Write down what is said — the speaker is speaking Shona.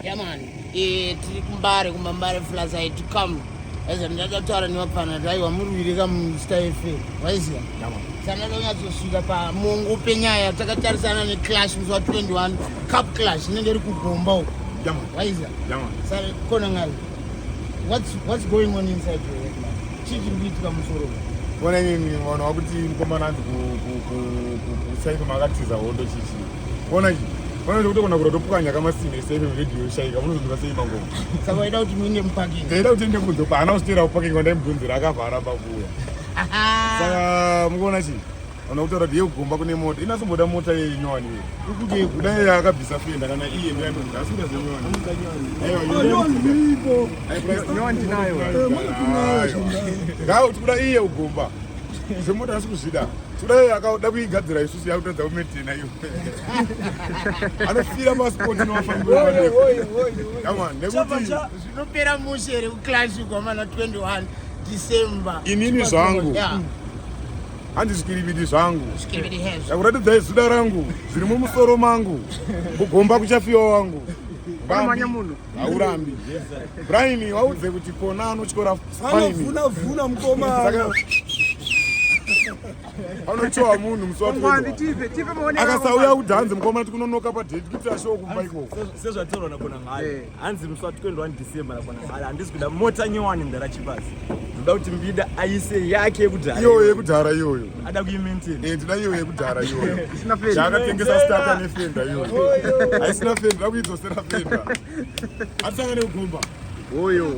Yeah man, tiri kuMbare, kumaMbare Flats to come. Eza ndada kutaura nevapfana kuti aiwa murwire kamusta efe waiziva saka ndada kunyatsosvika pamongo penyaya takatarisana neclash musi wa 21 cup clash inenge iri kugomba uko waiziva. Saka Khonangale, what's going on inside your head, man? Chii chiri kuitika musoro? Ona inini vanhu vakuti mukomana anzi kusaife makatiza hondo chichi. Ona chi ona ndokutogona kutotopwanya kamasini esaife radio shaika munozonzwa sei mangoma? Saka waida kuti muinde muparking? Ndaida kuti ende kunze, haana kuzviteera kuparking kwandaimbvunzira, akabva aramba kuuya. Saka mukuona chi vanhu kutaura kuti yekugomba kune mota inasomboda mota yenyowani iye kudai akabvisa fender kana iye ndoyandoda asi kuda zvenyowani. Ngao tikuda iye ugomba zvemota asi kuzvida tikuda iye akada kuigadzira isusu yakutadza kumaintaina iyo anofira pasipoti novafambira nekuti Zvinopera mushe here kuclash kwamana 21 December? Inini zvangu handi zvikiribidi zvangu. Zvikiribidi hezvo. Ndakuratidzai zuda rangu zviri mumusoro mangu, kugomba kuchafiwa wangu. Unomanya munhu. Haurambi Brian, waudze kuti kona anotyora. Anovhuna vhuna mukomana. Saka anotyora munhu musi wa Ngwandi tipe tipe maone. Akasauya kudhanzi mukomana tikunonoka padate kuitira show kumba ikoko. Sezvataurwa naKhonangale, hanzi musi wa21 December naKhonangale, handisi kuda mota nyowani mudhara Chipasi, ndoda kuti Mbida aise yake yekudhara. Iyoyo yekudhara iyoyo. Ada kuimaintain. Eh, ndida iyoyo yekudhara iyoyo. Isina fender. Chaakatengesa starter nefender iyoyo haisina fender, da kuidzosera fender, atisangane kugomba. Oyo.